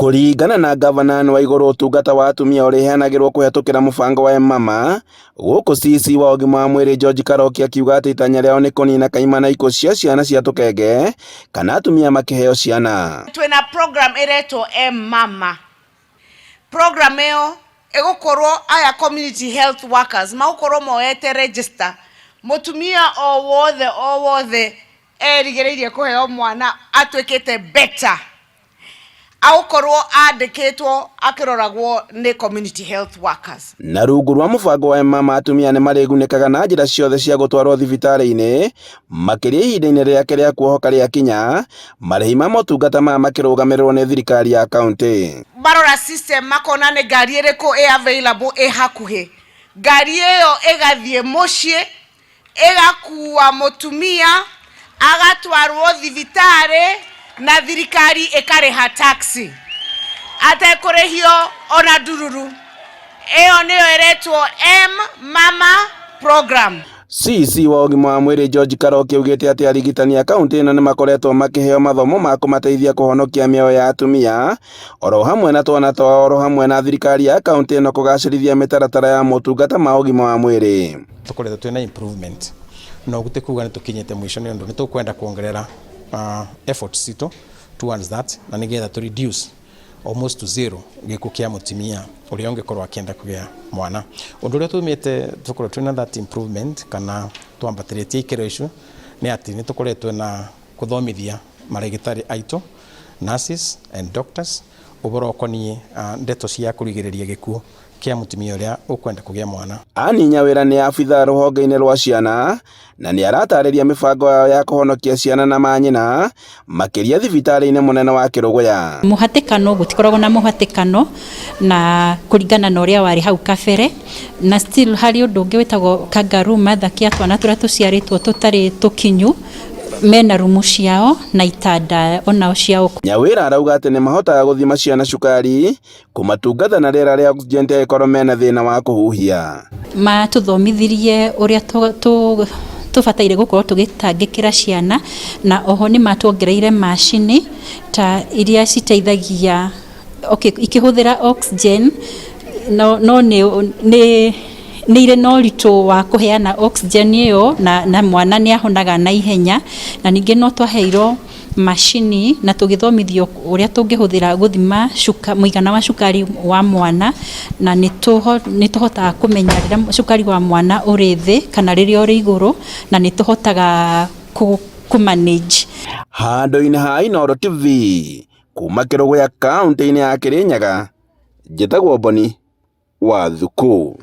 Kũringana na ngavana wa igũrũ ũtungata wa atumia ũrĩheanagĩrwo kũhetũkĩra mũbango wa M-Mama, gũkũ CEC wa ũgima wa mwĩrĩ George Karoki akiuga atĩ itanya rĩao nĩ kũnina kaimana ikuũ cia ciana cia tũkenge kana atumia makĩheo ciana. Twĩna program ĩretwo M-Mama. Program ĩyo ĩgũkorwo aya community health workers magũkorwo moete register mũtumia o wothe o wothe erigĩrĩirie kũheo mwana atuĩkĩte better agũkorwo andĩkĩtwo akĩroragwo nĩ community health workers. Na rungu rwa mũbango wa M-Mama atumia nĩ marĩgunĩkaga na njĩra ciothe cia gũtwarwo thibitarĩ-inĩ makĩria ihinda-inĩ rĩake rĩa kuohoka rĩakinya, marĩhi ma motungata maya makĩrũgamĩrĩrwo nĩ thirikari ya kauntĩ. Marora system makona nĩ ngari ĩrĩkũ ĩ available ĩ hakuhĩ, ngari ĩyo ĩgathiĩ mũciĩ ĩgakua mũtumia agatwarwo thibitarĩ na thirikari ĩkarĩha taxi atekũrĩhio ona ndururu. Ĩyo nĩyo ĩretwo M-Mama program. CEC wa ũgima wa mwĩrĩ George Karoki augĩte atĩ arigitani a kauntĩ ĩno nĩ makoretwo makĩheo mathomo ma kũmateithia kũhonokia mĩoyo ya atumia oro hamwe na twana twao oro hamwe na thirikari ya kauntĩ ĩno kũgacĩrithia mĩtaratara ya motungata ma ũgima wa mwĩrĩ. Tũkoretwo twĩna improvement no gũtirĩ kuga nĩ tũkinyĩte mũico nĩ ũndũ nĩ tũkwenda kuongerera efforts citũ towards that na nĩgetha tũ reduce almost to zero gĩkuũ kĩa mũtumia ũrĩa ũngĩkorwo akĩenda kũgĩa mwana. Ũndũ ũrĩa tumĩte tũkorwo twĩna that improvement kana twambatĩrĩtie ikĩro icio nĩ atĩ nĩ tũkoretwo na kũthomithia marĩgĩtarĩ aitũ, nurses and doctors, ũhoro ũkoniĩ ndeto cia kũrigĩrĩria gĩkuũ kĩa mũtumia ũrĩa ũkwenda kũgĩa mwana. Ann Nyawĩra nĩ abithaa rũhonge-inĩ rwa ciana na nĩ aratarĩria mĩbango yao ya kũhonokia ciana na manyina makĩria thibitarĩ-inĩ mũnene wa Kĩrũgũya. Mũhatĩkano, gũtikoragwo na mũhatĩkano na kũringana na ũrĩa warĩ hau kabere, na still harĩ ũndũ ũngĩ wĩtagwo kangaroo mother kĩa twana tũrĩa tũciarĩtwo tũtarĩ tũkinyu, mena rumu ciao na itanda onao ciao. Nyawĩra arauga atĩ nĩ mahotaga gũthima ciana cukari, kũmatungata na rĩera rĩa oxygen angĩkorwo mena thĩna wa kũhuhia. Matũthomithirie ũrĩa tũbataire gũkorwo tũgĩtangĩkĩra ciana, na oho nĩ matuongereire macini ta iria citeithagia, okay, ikĩhũthĩra oxygen, no nĩ irĩ na ũritũ wa kũheana oxygen ĩyo na mwana nĩ ahonaga na ihenya. Na ningĩ no twaheirwo macini na tũgĩthomithio ũrĩa tũngĩhũthĩra gũthima mũigana wa cukari wa mwana, na nĩ tũhotaga kũmenya rĩrĩa cukari wa mwana ũrĩ thĩ kana rĩrĩa ũrĩ igũrũ, na nĩ tũhotaga kũ manage. Handũ-inĩ ha Inooro TV kuma Kĩrũgũya kaũntĩ-inĩ ya Kĩrĩnyaga, njĩtagwo Boni wa Thukũ.